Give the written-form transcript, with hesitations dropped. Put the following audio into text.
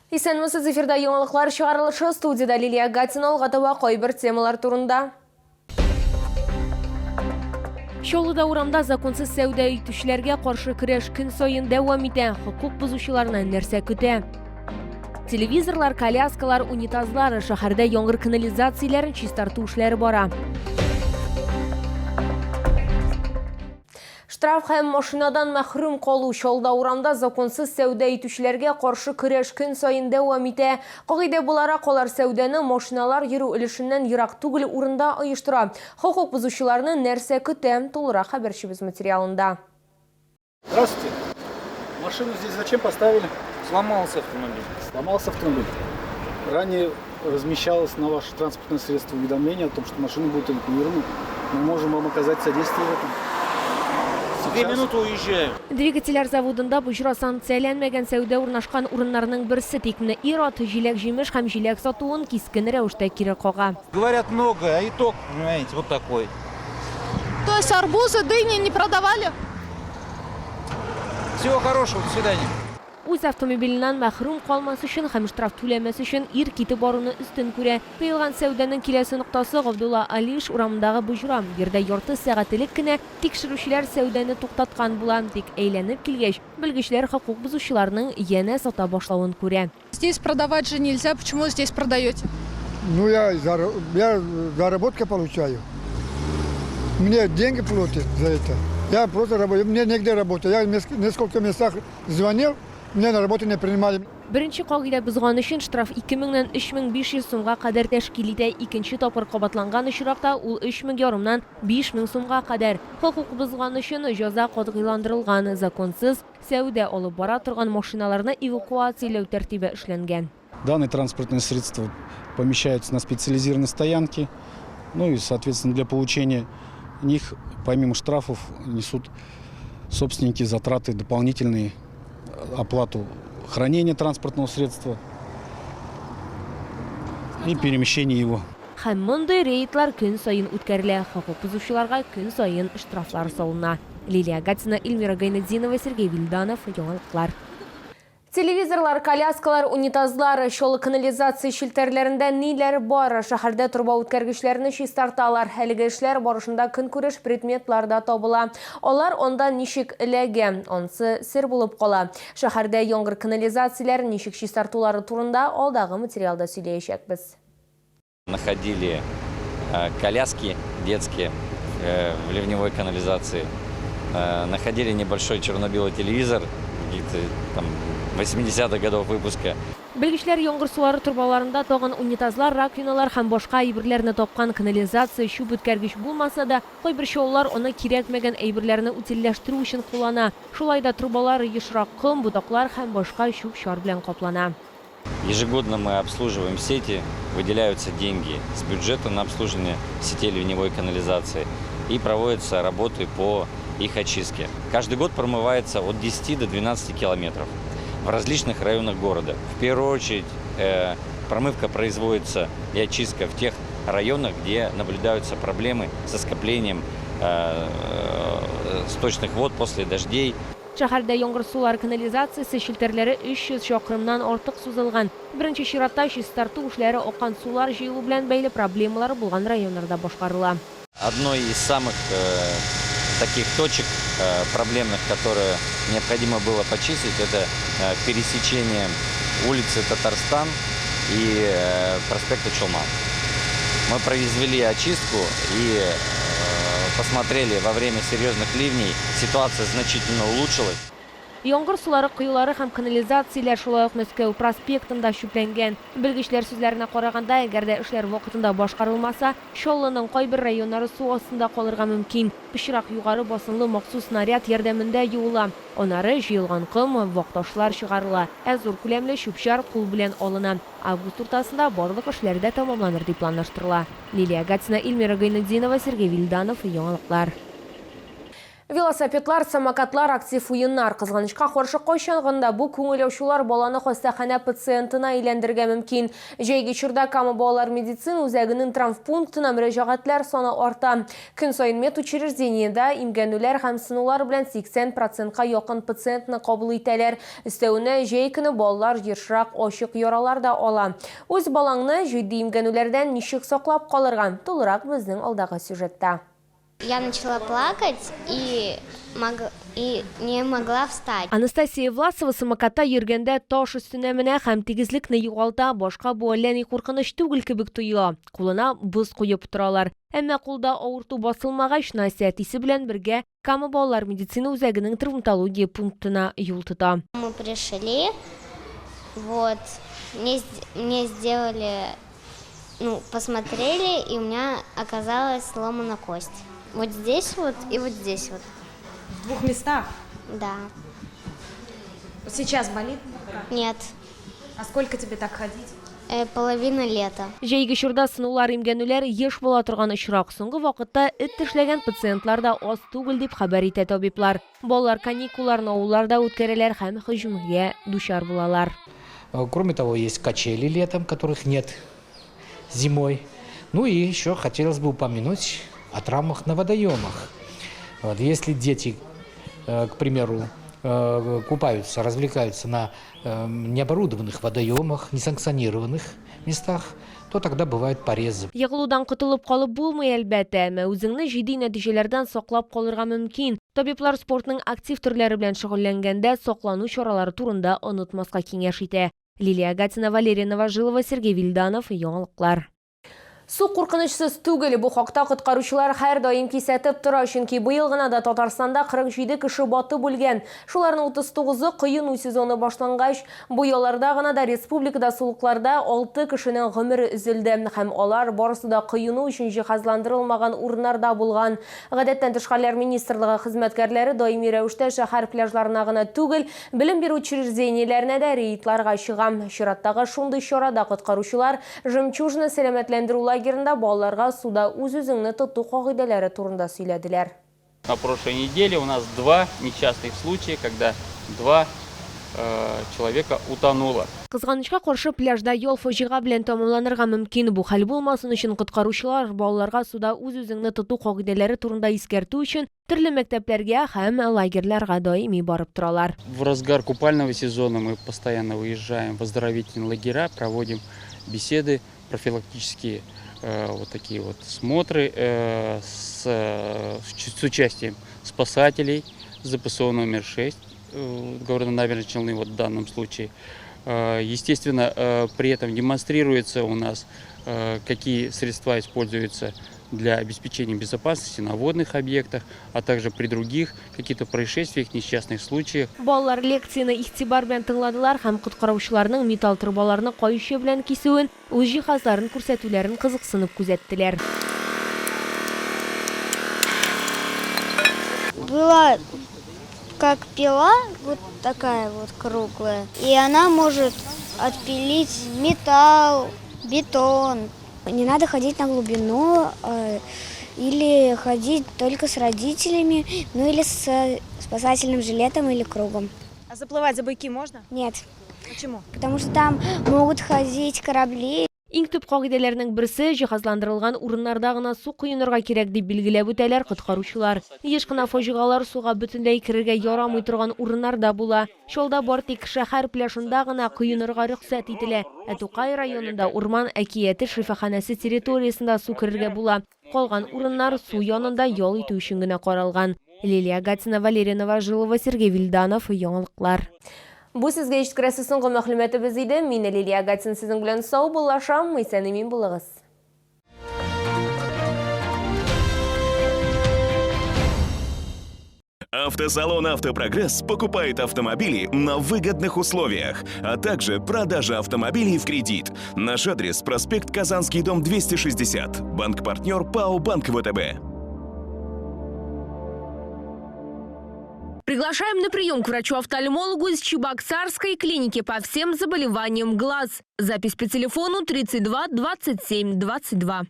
Исәнмесез, эфирда яңалыклар чыгарылышы, студиядә Лилия Гатина, алга таба кайбер темалар турында. Чаллыда урамда законсыз сәүдә итүчеләргә каршы көрәш көн саен дәвам итә. Хокук бозучыларны нәрсә көтә? Телевизорлар, коляскалар, унитазлар, шәһәрдә яңгыр канализацияләрен чистарту эшләре бара. Штраф һәм машинадан мәхрүм калу Чаллыда урамда законсыз сәүдә итүчеләргә каршы көрәш көн саен дәвам итә. Кагыйдә буларак, алар сәүдәне машиналар йөрү өлешеннән ерак түгел урында оештыра. Хокук бозучыларны нәрсә көтә? Тулырак хәбәрчебез материалында. Здравствуйте. Машину здесь зачем поставили? Сломался автомобиль. Сломался автомобиль. Ранее размещалось на ваше транспортное средство уведомление о том, что машина будет эвакуирована. Мы можем вам оказать содействие в этом. Две минуты уезжаю. Двигательләр заводында боҗра санкцияләнмәгән сәүдә урнашкан урыннарның берсе. Тик менә ир-ат җиләк-җимеш һәм җиләк сатуын кискен рәвештә кире кага. Говорят много, а итог, понимаете, вот такой. То есть арбузы, дыни не продавали? Всего хорошего, до свидания. Үз автомобиленнән мәхрүм калмас өчен һәм штраф түләмәс өчен ир китеп баруны өстен күрә. Тыелган сәүдәнең киләсе ноктасы Габдулла Алиш урамындагы боҗра. Биредә ярты сәгать элек кенә тикшерүчеләр сәүдәне туктаткан була. Тик әйләнеп килгәч, белгечләр хокук бозучыларның янә сата башлавын күрә. Здесь продавать же нельзя, почему здесь продаете? Ну, я, я заработка получаю. Мне деньги платят за это. Я просто работаю, мне негде работать. Я в несколько местах звонил, меня на работу не принимали. Беренче кагыйдә бозган өчен штраф 2 меңнән 3500 сумга кадәр тәшкил итә, икенче тапкыр кабатланган очракта ул 3 мең ярымнан 5000 сумга кадәр. Хокук бозган өчен җәза катгыйландырылган, законсыз сәүдә алып бара торган машиналарны эвакуацияләү тәртибе эшләнгән. Данные транспортные средства помещаются на специализированной стоянке. Ну и, соответственно, для получения них, помимо штрафов, несут собственники затраты дополнительные, оплату хранения транспортного средства и перемещение его. Һәм мондый рейдлар көн саен үткәрелә, хокук бозучыларга көн саен штрафлар салына. Лилия Гатина, Эльмира Гайнетдинова, Сергей Вильданов, Яңалыклар. Телевизорлар, коляскалар, унитазлар, Чаллы канализация челтәрләрендә ниләр бар? Шәһәрдә торба үткәргечләрне чистарталар. Әлеге эшләр барышында көнкүреш предметлар да табыла. Алар анда ничек эләгә? Ансы сер булып кала. Шәһәрдә яңгыр канализацияләрен ничек чистартулары турында алдагы материалда сөйләячәкбез. Находили э, коляски детские э, в ливневой канализации. Э, находили небольшой черно-белый телевизор, каких-то там 80-х годов выпуска. Белгечләр яңгыр сулары торбаларында тагын унитазлар, раковиналар һәм башка әйберләрне тапкан. Канализация чүп үткәргеч булмаса да, кайбер чаллылар аны кирәкмәгән әйберләрне утильләштерү өчен куллана. Шулай да трубалар ешрак ком, ботаклар һәм башка чүп-чар белән каплана. Ежегодно мы обслуживаем сети, выделяются деньги с бюджета на обслуживание сетей ливневой канализации и проводятся работы по их очистке. Каждый год промывается от 10 до 12 километров в различных районах города. В первую очередь э, промывка производится и очистка в тех районах, где наблюдаются проблемы со скоплением э, э, сточных вод после дождей. Шәһәрдә яңгыр сулары канализациясе челтәрләре 300 чакрымнан артык сузылган. Беренче чиратта чистарту эшләре аккан сулар җыелу белән бәйле проблемалары булган районнарда башкарыла. Одной из самых э, таких точек э, проблемных, которые необходимо было почистить, это э, пересечение улицы Татарстан и э, проспекта Чулман. Мы произвели очистку и э, посмотрели во время серьезных ливней, ситуация значительно улучшилась. Яңгыр сулары коелары һәм канализацияләр шулай ук Мәскәү проспектында чүпләнгән. Белгечләр сүзләренә караганда, әгәр дә эшләр вакытында башкарылмаса, Чаллының кайбер районнары су астында калырга мөмкин. Пычрак югары басымлы махсус снаряд ярдәмендә юыла. Аннары җыелган ком, вак ташлар чыгарыла, ә зур күләмле чүп-чар кул белән алына. Август уртасында барлык эшләр дә тәмамланыр дип планлаштырыла. Лилия Гатина, Эльмира Гайнетдинова, Сергей Вильданов, Яңалыклар. Велосипедлар, самокатлар, актив уеннар. Кызганычка каршы, кайчан гына бу күңел ачулар баланы хастаханә пациентына әйләндерергә мөмкин. Җәйге чорда Кама балалар медицина үзәгенең травмпунктына мөрәҗәгатьләр саны арта. Көн саен медучреждениедә имгәнүләр һәм сынулар белән 80 процентка якын пациентны кабул итәләр. Өстәвенә, җәй көне балалар ешрак ачык яралар да ала. Үз балаңны җитди имгәнүләрдән ничек саклап калырга? Тулырак безнең алдагы сюжетта. Я начала плакать и не могла встать. Анастасия Власова самокатта йөргәндә таш өстенә менә һәм тигезлекне югалта. Башка бу әллә ни куркыныч түгел кебек тоела. Кулына боз куеп торалар. Әмма кулда авырту басылмагач, Настя әтисе белән бергә Кама балалар медицина үзәгенең травматология пунктына юл тота. Мы пришли, вот, мне сделали, ну, посмотрели, и у меня оказалась сломана кость. Вот здесь вот и вот здесь вот. В двух местах? Да. Сейчас болит? Нет. А сколько тебе так ходить? Половина лета. Җәйге чорда сынулар, имгәнүләр еш була торган очрак. Соңгы вакытта эт тешләгән пациентлар да аз түгел, дип хәбәр итә табиблар. Балалар каникулларын авылларда үткәрәләр һәм һөҗүмгә дучар булалар. Кроме того, есть качели летом, которых нет зимой. Ну и еще хотелось бы упомянуть о травмах на водоемах. Вот, если дети, к примеру, купаются, развлекаются на необорудованных водоемах, несанкционированных местах, то тогда бывают порезы. Егылудан котылып калып булмый, әлбәттә, әмма үзеңне җитди нәтиҗәләрдән саклап калырга мөмкин. Табиблар спортның актив төрләре белән шөгыльләнгәндә саклану чаралары турында онытмаска киңәш итә. Лилия Гатина, Валерия Новожилова, Сергей Вильданов, Яңалыклар. Су куркынычсыз түгел. Бу хакта коткаручылар һәрдаим кисәтеп тора, чөнки быел гына да Татарстанда 47 кеше батып үлгән. Шуларның 39-ы коену сезоны башлангач, бу ялларда гына да республикада сулыкларда 6 кешенең гомере өзелде һәм алар барысы да коену өчен җиһазландырылмаган урыннарда булган. Гадәттән тыш хәлләр министрлыгы хезмәткәрләре даими рәвештә шәһәр пляжларына гына түгел, белем бирү учреждениеләренә дә рейдларга чыга. Чираттагы шундый чарада коткаручылар Жемчужина сәламәтләндерү лагерында балаларга суда үз-үзеңне тоту кагыйдәләре турында сөйләделәр. На прошлой неделе у нас два несчастных случая, когда два человека утонуло. Кызганычка каршы, пляжда ял фаҗига белән тәмамланырга мөмкин. Бу хәл булмасын өчен коткаручылар балаларга суда үз-үзеңне тоту кагыйдәләре турында искәртү өчен төрле мәктәпләргә һәм лагерьларга даими барып торалар. В разгар купального сезона мы постоянно выезжаем в оздоровительные лагеря, проводим беседы, профилактические вот такие вот смотры с участием спасателей ЗПСО номер 6 города Набережные Челны, вот в данном случае. Естественно, при этом демонстрируется у нас, какие средства используются для обеспечения безопасности на водных объектах, а также при других каких-то происшествиях, несчастных случаях. Балалар лекцияне игътибар белән тыңладылар һәм коткаручыларның металл торбаларны каешы белән кисүен, үз җиһазларын күрсәтүләрен кызыксынып күзәттеләр. Была как пила, вот такая вот круглая, и она может отпилить металл, бетон. Не надо ходить на глубину или ходить только с родителями, ну или с спасательным жилетом или кругом. А заплывать за буйки можно? Нет. Почему? Потому что там могут ходить корабли. Иң төп кагыйдәләрнең берсе җиһазландырылган урыннарда гына су коенырга кирәк, дип билгеләп үтәләр коткаручылар. Еш кына фаҗигалар суга бөтенләй керергә ярамый торган урыннарда була. Чалда бары тик шәһәр пляжында гына коенырга рөхсәт ителә. Ә Тукай районында Урман әкияте шифаханәсе территориясендә су керергә була. Калган урыннар су янында ял итү өчен генә каралган. Лилия Гатина, Валерия Новожилова, Сергей Вильданов, Яңалыклар. Бу сезгә җиткерәсе соңгы мәгълүматыбыз иде. Мин Лилия Гатина сезнең белән саубуллашам. Исән-имин булыгыз. Автосалон «Автопрогресс» покупает автомобили на выгодных условиях, а также продажа автомобилей в кредит. Наш адрес – проспект Казанский, дом 260. Банк-партнер ПАО «Банк ВТБ». Приглашаем на прием к врачу-офтальмологу из Чебоксарской клиники по всем заболеваниям глаз. Запись по телефону 32 27 22.